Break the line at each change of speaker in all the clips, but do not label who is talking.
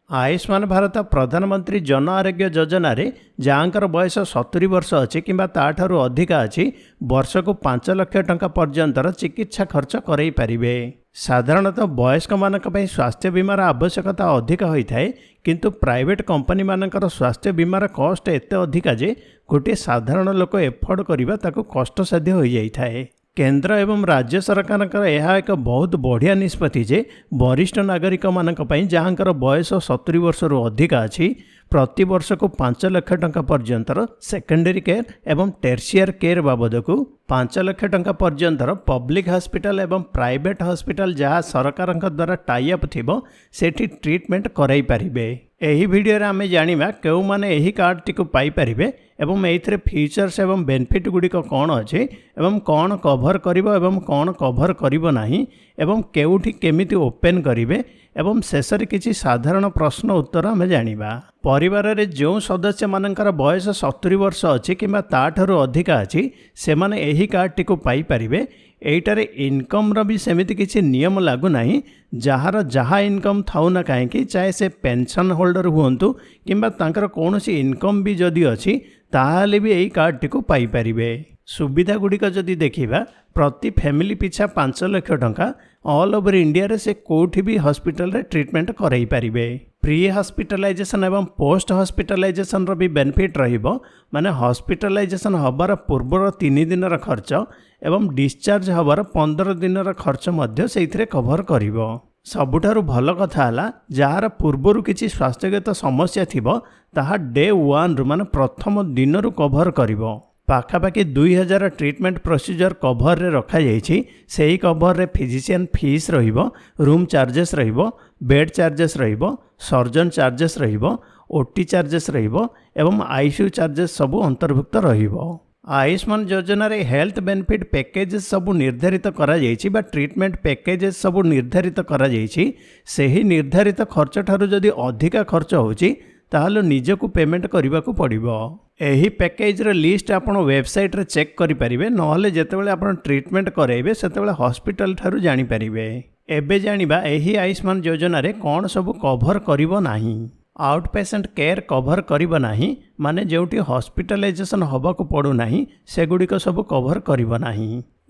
ଆୟୁଷ୍ମାନ ଭାରତ ପ୍ରଧାନମନ୍ତ୍ରୀ ଜନ ଆରୋଗ୍ୟ ଯୋଜନାରେ ଯାହାଙ୍କର ବୟସ 70 ବର୍ଷ ଅଛି କିମ୍ବା ତା'ଠାରୁ ଅଧିକା ଅଛି, ବର୍ଷକୁ 5 ଲକ୍ଷ ଟଙ୍କା ପର୍ଯ୍ୟନ୍ତର ଚିକିତ୍ସା ଖର୍ଚ୍ଚ କରାଇ ପାରିବେ। ସାଧାରଣତଃ ବୟସ୍କମାନଙ୍କ ପାଇଁ ସ୍ୱାସ୍ଥ୍ୟ ବୀମାର ଆବଶ୍ୟକତା ଅଧିକ ହୋଇଥାଏ। କିନ୍ତୁ ପ୍ରାଇଭେଟ୍ କମ୍ପାନୀମାନଙ୍କର ସ୍ୱାସ୍ଥ୍ୟ ବୀମାର କଷ୍ଟ ଏତେ ଅଧିକା ଯେ ଗୋଟିଏ ସାଧାରଣ ଲୋକ ଏଫୋର୍ଡ଼ କରିବା ତାକୁ କଷ୍ଟସାଧ୍ୟ ହୋଇଯାଇଥାଏ। କେନ୍ଦ୍ର ଏବଂ ରାଜ୍ୟ ସରକାରଙ୍କର ଏହା ଏକ ବହୁତ ବଢ଼ିଆ ନିଷ୍ପତ୍ତି ଯେ ବରିଷ୍ଠ ନାଗରିକମାନଙ୍କ ପାଇଁ, ଯାହାଙ୍କର ବୟସ 70 ବର୍ଷରୁ ଅଧିକା ଅଛି, ପ୍ରତିବର୍ଷକୁ 5 ଲକ୍ଷ ଟଙ୍କା ପର୍ଯ୍ୟନ୍ତର ସେକେଣ୍ଡାରୀ କେୟାର ଏବଂ ଟେର୍ସିଆର କେୟାର ବାବଦକୁ 5 ଲକ୍ଷ ଟଙ୍କା ପର୍ଯ୍ୟନ୍ତର ପବ୍ଲିକ୍ ହସ୍ପିଟାଲ ଏବଂ ପ୍ରାଇଭେଟ୍ ହସ୍ପିଟାଲ, ଯାହା ସରକାରଙ୍କ ଦ୍ୱାରା ଟାଇଅପ୍ ଥିବ, ସେଠି ଟ୍ରିଟମେଣ୍ଟ କରାଇ ପାରିବେ। ଏହି ଭିଡ଼ିଓରେ ଆମେ ଜାଣିବା କେଉଁମାନେ ଏହି କାର୍ଡ଼ଟିକୁ ପାଇପାରିବେ ଏବଂ ଏଇଥିରେ ଫିଚର୍ସ ଏବଂ ବେନିଫିଟ୍ ଗୁଡ଼ିକ କ'ଣ ଅଛି ଏବଂ କ'ଣ କଭର୍ କରିବ ଏବଂ କ'ଣ କଭର୍ କରିବ ନାହିଁ ଏବଂ କେଉଁଠି କେମିତି ଓପେନ୍ କରିବେ ଏବଂ ଶେଷରେ କିଛି ସାଧାରଣ ପ୍ରଶ୍ନ ଉତ୍ତର ଆମେ ଜାଣିବା। ପରିବାରରେ ଯେଉଁ ସଦସ୍ୟମାନଙ୍କର ବୟସ 70 ବର୍ଷ ଅଛି କିମ୍ବା ତା'ଠାରୁ ଅଧିକା ଅଛି, ସେମାନେ ଏହି କାର୍ଡ଼ଟିକୁ ପାଇପାରିବେ। ଏଇଟାରେ ଇନକମ୍ର ବି ସେମିତି କିଛି ନିୟମ ଲାଗୁନାହିଁ। ଯାହାର ଯାହା ଇନକମ୍ ଥାଉ ନା କାହିଁକି, ଚାହେ ସେ ପେନସନ୍ ହୋଲ୍ଡର ହୁଅନ୍ତୁ କିମ୍ବା ତାଙ୍କର କୌଣସି ଇନକମ୍ ବି ଯଦି ଅଛି, ତାହେଲେ ବି ଏଇ କାର୍ଡ଼ଟିକୁ ପାଇପାରିବେ। ସୁବିଧା ଗୁଡ଼ିକ ଯଦି ଦେଖିବା, ପ୍ରତି ଫ୍ୟାମିଲି ପିଛା 5 ଲକ୍ଷ ଟଙ୍କା, ଅଲ୍ ଓଭର ଇଣ୍ଡିଆରେ ସେ କେଉଁଠି ବି ହସ୍ପିଟାଲରେ ଟ୍ରିଟମେଣ୍ଟ କରାଇ ପାରିବେ। ପ୍ରି ହସ୍ପିଟାଲାଇଜେସନ୍ ଏବଂ ପୋଷ୍ଟ ହସ୍ପିଟାଲାଇଜେସନ୍ର ବି ବେନିଫିଟ୍ ରହିବ। ମାନେ ହସ୍ପିଟାଲାଇଜେସନ୍ ହେବାର ପୂର୍ବର 3 ଦିନର ଖର୍ଚ୍ଚ ଏବଂ ଡିସଚାର୍ଜ ହେବାର 15 ଦିନର ଖର୍ଚ୍ଚ ମଧ୍ୟ ସେଇଥିରେ କଭର୍ କରିବ। ସବୁଠାରୁ ଭଲ କଥା ହେଲା, ଯାହାର ପୂର୍ବରୁ କିଛି ସ୍ୱାସ୍ଥ୍ୟଗତ ସମସ୍ୟା ଥିବ, ତାହା ଡେ ୱାନ୍ରୁ, ମାନେ ପ୍ରଥମ ଦିନରୁ କଭର୍ କରିବ। ପାଖାପାଖି 2000 ଟ୍ରିଟମେଣ୍ଟ ପ୍ରୋସିଜର କଭରରେ ରଖାଯାଇଛି। ସେହି କଭରରେ ଫିଜିସିଆନ୍ ଫିସ୍ ରହିବ, ରୁମ୍ ଚାର୍ଜେସ୍ ରହିବ, ବେଡ୍ ଚାର୍ଜେସ୍ ରହିବ, ସର୍ଜନ ଚାର୍ଜେସ୍ ରହିବ, ଓଟି ଚାର୍ଜେସ୍ ରହିବ ଏବଂ ଆଇସିୟୁ ଚାର୍ଜେସ୍ ସବୁ ଅନ୍ତର୍ଭୁକ୍ତ ରହିବ। ଆୟୁଷ୍ମାନ ଯୋଜନାରେ ହେଲ୍ଥ ବେନିଫିଟ୍ ପ୍ୟାକେଜେସ୍ ସବୁ ନିର୍ଦ୍ଧାରିତ କରାଯାଇଛି ବା ଟ୍ରିଟମେଣ୍ଟ ପ୍ୟାକେଜେସ୍ ସବୁ ନିର୍ଦ୍ଧାରିତ କରାଯାଇଛି। ସେହି ନିର୍ଦ୍ଧାରିତ ଖର୍ଚ୍ଚ ଠାରୁ ଯଦି ଅଧିକା ଖର୍ଚ୍ଚ ହେଉଛି, ତାହେଲେ ନିଜକୁ ପେମେଣ୍ଟ କରିବାକୁ ପଡ଼ିବ। ଏହି ପ୍ୟାକେଜର ଲିଷ୍ଟ ଆପଣ ୱେବସାଇଟ୍ରେ ଚେକ୍ କରିପାରିବେ, ନହେଲେ ଯେତେବେଳେ ଆପଣ ଟ୍ରିଟମେଣ୍ଟ କରାଇବେ, ସେତେବେଳେ ହସ୍ପିଟାଲ ଠାରୁ ଜାଣିପାରିବେ। ଏବେ ଜାଣିବା ଏହି ଆୟୁଷ୍ମାନ ଯୋଜନାରେ କ'ଣ ସବୁ କଭର୍ କରିବ ନାହିଁ। ଆଉଟ୍ ପେସେଣ୍ଟ କେୟାର କଭର୍ କରିବ ନାହିଁ। ମାନେ ଯେଉଁଠି ହସ୍ପିଟାଲାଇଜେସନ୍ ହେବାକୁ ପଡ଼ୁନାହିଁ, ସେଗୁଡ଼ିକ ସବୁ କଭର୍ କରିବ ନାହିଁ।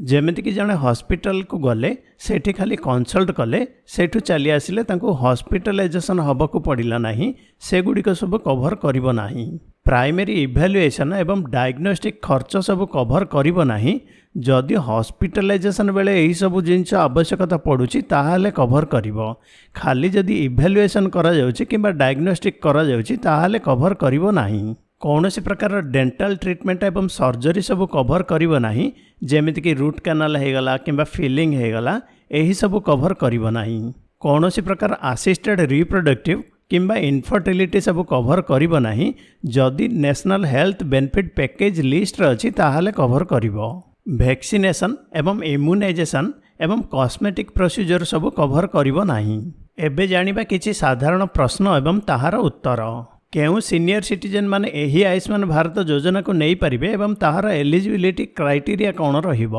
ଯେମିତିକି ଜଣେ ହସ୍ପିଟାଲକୁ ଗଲେ, ସେଠି ଖାଲି କନସଲ୍ଟ କଲେ, ସେଠୁ ଚାଲି ଆସିଲେ, ତାଙ୍କୁ ହସ୍ପିଟାଲାଇଜେସନ୍ ହେବାକୁ ପଡ଼ିଲା ନାହିଁ, ସେଗୁଡ଼ିକ ସବୁ କଭର୍ କରିବ ନାହିଁ। ପ୍ରାଇମେରୀ ଇଭାଲୁଏସନ୍ ଏବଂ ଡାଇଗ୍ନୋଷ୍ଟିକ୍ ଖର୍ଚ୍ଚ ସବୁ କଭର୍ କରିବ ନାହିଁ। ଯଦି ହସ୍ପିଟାଲାଇଜେସନ୍ ବେଳେ ଏହିସବୁ ଜିନିଷ ଆବଶ୍ୟକତା ପଡ଼ୁଛି, ତାହେଲେ କଭର୍ କରିବ। ଖାଲି ଯଦି ଇଭାଲୁଏସନ୍ କରାଯାଉଛି କିମ୍ବା ଡାଇଗ୍ନୋଷ୍ଟିକ୍ କରାଯାଉଛି, ତାହେଲେ କଭର୍ କରିବ ନାହିଁ। କୌଣସି ପ୍ରକାର ଡେଣ୍ଟାଲ ଟ୍ରିଟମେଣ୍ଟ ଏବଂ ସର୍ଜରୀ ସବୁ କଭର୍ କରିବ ନାହିଁ। ଯେମିତିକି ରୁଟ୍ କାନାଲ ହେଇଗଲା କିମ୍ବା ଫିଲିଂ ହେଇଗଲା, ଏହିସବୁ କଭର୍ କରିବ ନାହିଁ। କୌଣସି ପ୍ରକାର ଆସିଷ୍ଟେଡ଼ ରିପ୍ରଡକ୍ଟିଭ୍ କିମ୍ବା ଇନଫର୍ଟିଲିଟି ସବୁ କଭର୍ କରିବ ନାହିଁ। ଯଦି ନ୍ୟାସନାଲ୍ ହେଲ୍ଥ ବେନିଫିଟ୍ ପ୍ୟାକେଜ୍ ଲିଷ୍ଟରେ ଅଛି, ତାହେଲେ କଭର୍ କରିବ। ଭ୍ୟାକ୍ସିନେସନ୍ ଏବଂ ଇମ୍ୟୁନାଇଜେସନ୍ ଏବଂ କସ୍ମେଟିକ୍ ପ୍ରୋସିଜର ସବୁ କଭର୍ କରିବ ନାହିଁ। ଏବେ ଜାଣିବା କିଛି ସାଧାରଣ ପ୍ରଶ୍ନ ଏବଂ ତାହାର ଉତ୍ତର। କେଉଁ ସିନିୟର ସିଟିଜେନ୍ ମାନେ ଏହି ଆୟୁଷ୍ମାନ ଭାରତ ଯୋଜନାକୁ ନେଇପାରିବେ ଏବଂ ତାହାର ଏଲିଜିବିଲିଟି କ୍ରାଇଟେରିଆ କ'ଣ ରହିବ?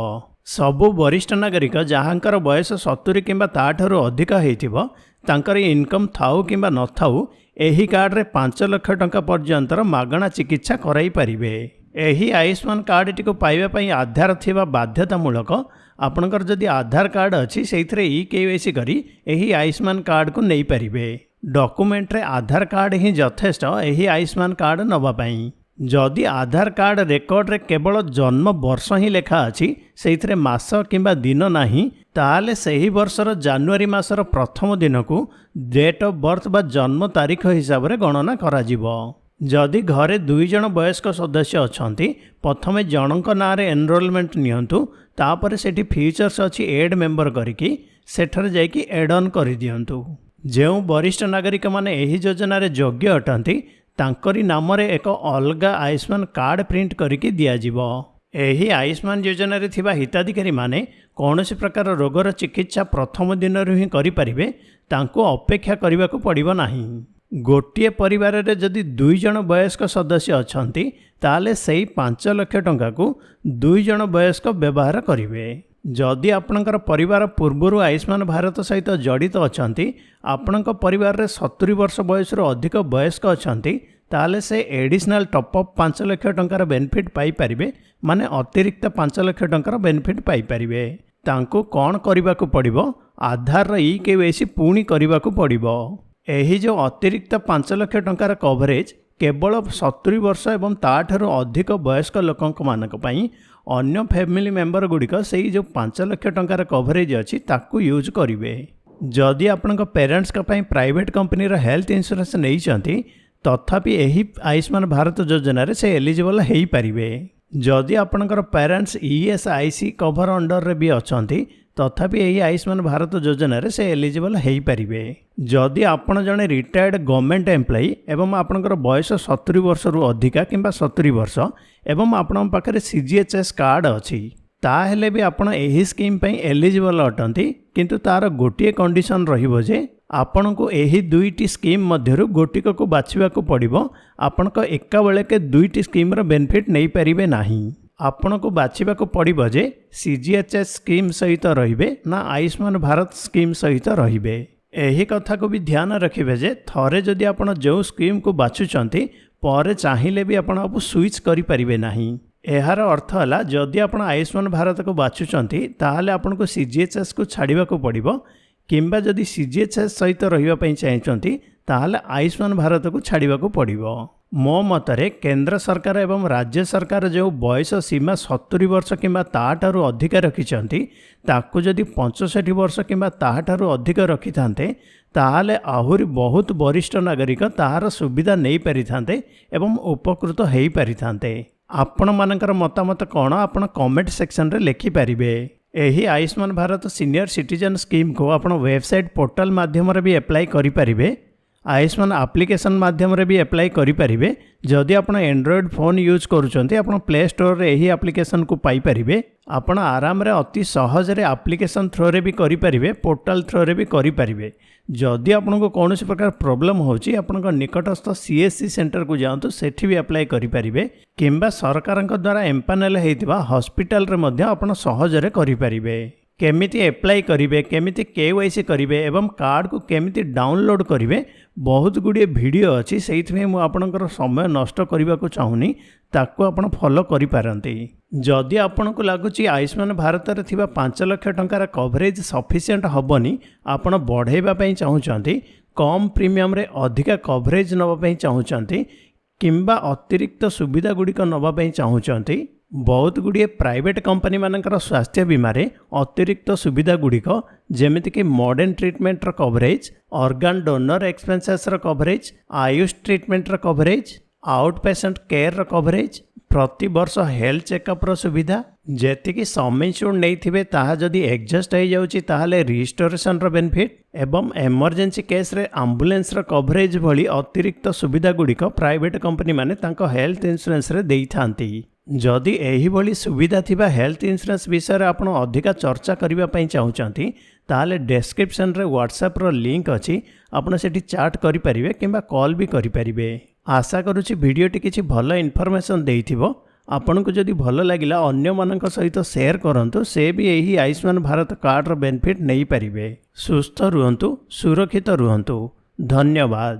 ସବୁ ବରିଷ୍ଠ ନାଗରିକ, ଯାହାଙ୍କର ବୟସ 70 କିମ୍ବା ତା'ଠାରୁ ଅଧିକ ହେଇଥିବ, ତାଙ୍କର ଇନକମ୍ ଥାଉ କିମ୍ବା ନଥାଉ, ଏହି କାର୍ଡ଼ରେ 5 ଲକ୍ଷ ଟଙ୍କା ପର୍ଯ୍ୟନ୍ତର ମାଗଣା ଚିକିତ୍ସା କରାଇ ପାରିବେ। ଏହି ଆୟୁଷ୍ମାନ କାର୍ଡ଼ଟିକୁ ପାଇବା ପାଇଁ ଆଧାର ଥିବା ବାଧ୍ୟତାମୂଳକ। ଆପଣଙ୍କର ଯଦି ଆଧାର କାର୍ଡ଼ ଅଛି, ସେଇଥିରେ ଇ କେୱାଇସି କରି ଏହି ଆୟୁଷ୍ମାନ କାର୍ଡ଼କୁ ନେଇପାରିବେ। ଡକୁମେଣ୍ଟରେ ଆଧାର କାର୍ଡ଼ ହିଁ ଯଥେଷ୍ଟ ଏହି ଆୟୁଷ୍ମାନ କାର୍ଡ଼ ନେବା ପାଇଁ। ଯଦି ଆଧାର କାର୍ଡ଼ ରେକର୍ଡ଼ରେ କେବଳ ଜନ୍ମ ବର୍ଷ ହିଁ ଲେଖା ଅଛି, ସେଇଥିରେ ମାସ କିମ୍ବା ଦିନ ନାହିଁ, ତାହେଲେ ସେହି ବର୍ଷର ଜାନୁଆରୀ ମାସର ପ୍ରଥମ ଦିନକୁ ଡେଟ୍ ଅଫ୍ ବର୍ଥ ବା ଜନ୍ମ ତାରିଖ ହିସାବରେ ଗଣନା କରାଯିବ। ଯଦି ଘରେ ଦୁଇ ଜଣ ବୟସ୍କ ସଦସ୍ୟ ଅଛନ୍ତି, ପ୍ରଥମେ ଜଣଙ୍କ ନାଁରେ ଏନରୋଲମେଣ୍ଟ ନିଅନ୍ତୁ। ତାପରେ ସେଠି ଫିଚର୍ସ ଅଛି ଏଡ୍ ମେମ୍ବର କରିକି, ସେଠାରେ ଯାଇକି ଏଡ୍ ଅନ୍ କରିଦିଅନ୍ତୁ। ଯେଉଁ ବରିଷ୍ଠ ନାଗରିକମାନେ ଏହି ଯୋଜନାରେ ଯୋଗ୍ୟ ଅଟନ୍ତି, ତାଙ୍କରି ନାମରେ ଏକ ଅଲଗା ଆୟୁଷ୍ମାନ କାର୍ଡ଼ ପ୍ରିଣ୍ଟ କରିକି ଦିଆଯିବ। ଏହି ଆୟୁଷ୍ମାନ ଯୋଜନାରେ ଥିବା ହିତାଧିକାରୀମାନେ କୌଣସି ପ୍ରକାର ରୋଗର ଚିକିତ୍ସା ପ୍ରଥମ ଦିନରୁ ହିଁ କରିପାରିବେ। ତାଙ୍କୁ ଅପେକ୍ଷା କରିବାକୁ ପଡ଼ିବ ନାହିଁ। ଗୋଟିଏ ପରିବାରରେ ଯଦି ଦୁଇ ଜଣ ବୟସ୍କ ସଦସ୍ୟ ଅଛନ୍ତି, ତାହେଲେ ସେଇ 5 ଲକ୍ଷ ଟଙ୍କାକୁ ଦୁଇ ଜଣ ବୟସ୍କ ବ୍ୟବହାର କରିବେ। ଯଦି ଆପଣଙ୍କର ପରିବାର ପୂର୍ବରୁ ଆୟୁଷ୍ମାନ ଭାରତ ସହିତ ଜଡ଼ିତ ଅଛନ୍ତି, ଆପଣଙ୍କ ପରିବାରରେ 70 ବର୍ଷ ବୟସରୁ ଅଧିକ ବୟସ୍କ ଅଛନ୍ତି, ତାହେଲେ ସେ ଏଡ଼ିସନାଲ୍ ଟପ୍ 5 ଲକ୍ଷ ଟଙ୍କାର ବେନିଫିଟ୍ ପାଇପାରିବେ, ମାନେ ଅତିରିକ୍ତ 5 ଲକ୍ଷ ଟଙ୍କାର ବେନିଫିଟ୍ ପାଇପାରିବେ। ତାଙ୍କୁ କ'ଣ କରିବାକୁ ପଡ଼ିବ? ଆଧାରର ଇ କେୱାଇସି ପୁଣି କରିବାକୁ ପଡ଼ିବ। ଏହି ଯେଉଁ ଅତିରିକ୍ତ 5 ଲକ୍ଷ ଟଙ୍କାର କଭରେଜ୍ କେବଳ 70 ବର୍ଷ ଏବଂ ତାଠାରୁ ଅଧିକ ବୟସ୍କ ଲୋକଙ୍କ ମାନଙ୍କ ପାଇଁ। ଅନ୍ୟ ଫ୍ୟାମିଲି ମେମ୍ବର ଗୁଡ଼ିକ ସେଇ ଯେଉଁ 5 ଲକ୍ଷ ଟଙ୍କାର କଭରେଜ୍ ଅଛି, ତାକୁ ୟୁଜ୍ କରିବେ। ଯଦି ଆପଣଙ୍କ ପ୍ୟାରେଣ୍ଟସ୍ଙ୍କ ପାଇଁ ପ୍ରାଇଭେଟ୍ କମ୍ପାନୀର ହେଲ୍ଥ ଇନ୍ସୁରାନ୍ସ ନେଇଛନ୍ତି, ତଥାପି ଏହି ଆୟୁଷ୍ମାନ ଭାରତ ଯୋଜନାରେ ସେ ଏଲିଜିବଲ୍ ହେଇପାରିବେ। ଯଦି ଆପଣଙ୍କର ପ୍ୟାରେଣ୍ଟସ୍ ଇଏସ୍ଆଇସି କଭର ଅଣ୍ଡରରେ ବି ଅଛନ୍ତି, ତଥାପି ଏହି ଆୟୁଷ୍ମାନ ଭାରତ ଯୋଜନାରେ ସେ ଏଲିଜିବଲ୍ ହେଇପାରିବେ। ଯଦି ଆପଣ ଜଣେ ରିଟାୟାର୍ଡ଼ ଗଭର୍ଣ୍ଣମେଣ୍ଟ ଏମ୍ପ୍ଲୟି ଏବଂ ଆପଣଙ୍କର ବୟସ 70 ବର୍ଷରୁ ଅଧିକା କିମ୍ବା 70 ବର୍ଷ ଏବଂ ଆପଣଙ୍କ ପାଖରେ ସିଜିଏଚ୍ଏସ୍ କାର୍ଡ଼ ଅଛି, ତାହେଲେ ବି ଆପଣ ଏହି ସ୍କିମ୍ ପାଇଁ ଏଲିଜିବଲ୍ ଅଟନ୍ତି। କିନ୍ତୁ ତା'ର ଗୋଟିଏ କଣ୍ଡିସନ୍ ରହିବ ଯେ ଆପଣଙ୍କୁ ଏହି ଦୁଇଟି ସ୍କିମ୍ ମଧ୍ୟରୁ ଗୋଟିକକୁ ବାଛିବାକୁ ପଡ଼ିବ। ଆପଣଙ୍କ ଏକାବେଳକେ ଦୁଇଟି ସ୍କିମ୍ର ବେନିଫିଟ୍ ନେଇପାରିବେ ନାହିଁ। ଆପଣଙ୍କୁ ବାଛିବାକୁ ପଡ଼ିବ ଯେ ସିଜିଏଚ୍ଏସ୍ ସ୍କିମ୍ ସହିତ ରହିବେ ନା ଆୟୁଷ୍ମାନ ଭାରତ ସ୍କିମ୍ ସହିତ ରହିବେ। ଏହି କଥାକୁ ବି ଧ୍ୟାନ ରଖିବେ ଯେ ଥରେ ଯଦି ଆପଣ ଯେଉଁ ସ୍କିମ୍କୁ ବାଛୁଛନ୍ତି, ପରେ ଚାହିଁଲେ ବି ଆପଣ ଆଉ ସୁଇଚ୍ କରିପାରିବେ ନାହିଁ। ଏହାର ଅର୍ଥ ହେଲା, ଯଦି ଆପଣ ଆୟୁଷ୍ମାନ ଭାରତକୁ ବାଛୁଛନ୍ତି, ତାହେଲେ ଆପଣଙ୍କୁ ସିଜିଏଚ୍ଏସ୍କୁ ଛାଡ଼ିବାକୁ ପଡ଼ିବ କିମ୍ବା ଯଦି ସିଜିଏଚ୍ଏସ୍ ସହିତ ରହିବା ପାଇଁ ଚାହୁଁଛନ୍ତି, ତାହେଲେ ଆୟୁଷ୍ମାନ ଭାରତକୁ ଛାଡ଼ିବାକୁ ପଡ଼ିବ। ମୋ ମତରେ କେନ୍ଦ୍ର ସରକାର ଏବଂ ରାଜ୍ୟ ସରକାର ଯେଉଁ ବୟସ ସୀମା 70 ବର୍ଷ କିମ୍ବା ତାଠାରୁ ଅଧିକା ରଖିଛନ୍ତି, ତାକୁ ଯଦି 65 ବର୍ଷ କିମ୍ବା ତାହାଠାରୁ ଅଧିକ ରଖିଥାନ୍ତେ, ତାହେଲେ ଆହୁରି ବହୁତ ବରିଷ୍ଠ ନାଗରିକ ତାହାର ସୁବିଧା ନେଇପାରିଥାନ୍ତେ ଏବଂ ଉପକୃତ ହେଇପାରିଥାନ୍ତେ। ଆପଣମାନଙ୍କର ମତାମତ କ'ଣ, ଆପଣ କମେଣ୍ଟ ସେକ୍ସନରେ ଲେଖିପାରିବେ। ଏହି ଆୟୁଷ୍ମାନ ଭାରତ ସିନିୟର ସିଟିଜେନ୍ ସ୍କିମ୍କୁ ଆପଣ ୱେବସାଇଟ୍ ପୋର୍ଟାଲ ମାଧ୍ୟମରେ ବି ଆପ୍ଲାଏ କରିପାରିବେ, ଆୟୁଷ୍ମାନ ଆପ୍ଲିକେସନ୍ ମାଧ୍ୟମରେ ବି ଆପ୍ଲାଏ କରିପାରିବେ। ଯଦି ଆପଣ ଆଣ୍ଡ୍ରଏଡ଼୍ ଫୋନ୍ ୟୁଜ୍ କରୁଛନ୍ତି, ଆପଣ ପ୍ଲେ ଷ୍ଟୋରରେ ଏହି ଆପ୍ଲିକେସନ୍କୁ ପାଇପାରିବେ। ଆପଣ ଆରାମରେ ଅତି ସହଜରେ ଆପ୍ଲିକେସନ୍ ଥ୍ରୋରେ ବି କରିପାରିବେ, ପୋର୍ଟାଲ ଥ୍ରୋରେ ବି କରିପାରିବେ। ଯଦି ଆପଣଙ୍କୁ କୌଣସି ପ୍ରକାର ପ୍ରୋବ୍ଲେମ୍ ହେଉଛି, ଆପଣଙ୍କ ନିକଟସ୍ଥ ସିଏସ୍ସି ସେଣ୍ଟରକୁ ଯାଆନ୍ତୁ, ସେଠି ବି ଆପ୍ଲାଏ କରିପାରିବେ କିମ୍ବା ସରକାରଙ୍କ ଦ୍ୱାରା ଏମ୍ପାନେଲ୍ ହେଇଥିବା ହସ୍ପିଟାଲରେ ମଧ୍ୟ ଆପଣ ସହଜରେ କରିପାରିବେ। କେମିତି ଆପ୍ଲାଏ କରିବେ, କେମିତି କେୱାଇସି କରିବେ ଏବଂ କାର୍ଡ଼କୁ କେମିତି ଡାଉନଲୋଡ଼୍ କରିବେ, ବହୁତ ଗୁଡ଼ିଏ ଭିଡ଼ିଓ ଅଛି। ସେଇଥିପାଇଁ ମୁଁ ଆପଣଙ୍କର ସମୟ ନଷ୍ଟ କରିବାକୁ ଚାହୁଁନି। ତାକୁ ଆପଣ ଫଲୋ କରିପାରନ୍ତି। ଯଦି ଆପଣଙ୍କୁ ଲାଗୁଛି ଆୟୁଷ୍ମାନ ଭାରତରେ ଥିବା 5 ଲକ୍ଷ ଟଙ୍କାର କଭରେଜ୍ ସଫିସିଏଣ୍ଟ ହେବନି, ଆପଣ ବଢ଼ାଇବା ପାଇଁ ଚାହୁଁଛନ୍ତି, କମ୍ ପ୍ରିମିୟମରେ ଅଧିକା କଭରେଜ୍ ନେବା ପାଇଁ ଚାହୁଁଛନ୍ତି କିମ୍ବା ଅତିରିକ୍ତ ସୁବିଧା ଗୁଡ଼ିକ ନେବା ପାଇଁ ଚାହୁଁଛନ୍ତି, ବହୁତ ଗୁଡ଼ିଏ ପ୍ରାଇଭେଟ୍ କମ୍ପାନୀମାନଙ୍କର ସ୍ୱାସ୍ଥ୍ୟ ବୀମାରେ ଅତିରିକ୍ତ ସୁବିଧା ଗୁଡ଼ିକ, ଯେମିତିକି ମଡ଼ର୍ଣ୍ଣ ଟ୍ରିଟମେଣ୍ଟର କଭରେଜ୍, ଅର୍ଗାନ୍ ଡୋନର ଏକ୍ସପେନ୍ସେସ୍ର କଭରେଜ୍, ଆୟୁଷ ଟ୍ରିଟମେଣ୍ଟର କଭରେଜ୍, ଆଉଟ୍ ପେସେଣ୍ଟ କେୟାରର କଭରେଜ୍, ପ୍ରତିବର୍ଷ ହେଲ୍ଥ ଚେକଅପ୍ର ସୁବିଧା, ଯେତିକି ସମ୍ ଇନ୍ସୁର୍ଡ ନେଇଥିବେ ତାହା ଯଦି ଏକ୍ଜଷ୍ଟ ହେଇଯାଉଛି ତାହେଲେ ରିଷ୍ଟୋରେସନର ବେନିଫିଟ୍ ଏବଂ ଏମର୍ଜେନ୍ସି କେସ୍ରେ ଆମ୍ବୁଲାନ୍ସର କଭରେଜ୍ ଭଳି ଅତିରିକ୍ତ ସୁବିଧା ଗୁଡ଼ିକ ପ୍ରାଇଭେଟ୍ କମ୍ପାନୀମାନେ ତାଙ୍କ ହେଲ୍ଥ ଇନ୍ସୁରାନ୍ସରେ ଦେଇଥାନ୍ତି। ଯଦି ଏହିଭଳି ସୁବିଧା ଥିବା ହେଲ୍ଥ ଇନ୍ସୁରାନ୍ସ ବିଷୟରେ ଆପଣ ଅଧିକା ଚର୍ଚ୍ଚା କରିବା ପାଇଁ ଚାହୁଁଛନ୍ତି, ତାହେଲେ ଡେସ୍କ୍ରିପସନରେ ହ୍ୱାଟ୍ସଆପ୍ର ଲିଙ୍କ୍ ଅଛି। ଆପଣ ସେଠି ଚାଟ୍ କରିପାରିବେ କିମ୍ବା କଲ୍ ବି କରିପାରିବେ। ଆଶା କରୁଛି ଭିଡ଼ିଓଟି କିଛି ଭଲ ଇନଫର୍ମେସନ୍ ଦେଇଥିବ। ଆପଣଙ୍କୁ ଯଦି ଭଲ ଲାଗିଲା, ଅନ୍ୟମାନଙ୍କ ସହିତ ସେୟାର କରନ୍ତୁ, ସେ ବି ଏହି ଆୟୁଷ୍ମାନ ଭାରତ କାର୍ଡ଼ର ବେନିଫିଟ୍ ନେଇପାରିବେ। ସୁସ୍ଥ ରୁହନ୍ତୁ, ସୁରକ୍ଷିତ ରୁହନ୍ତୁ। ଧନ୍ୟବାଦ।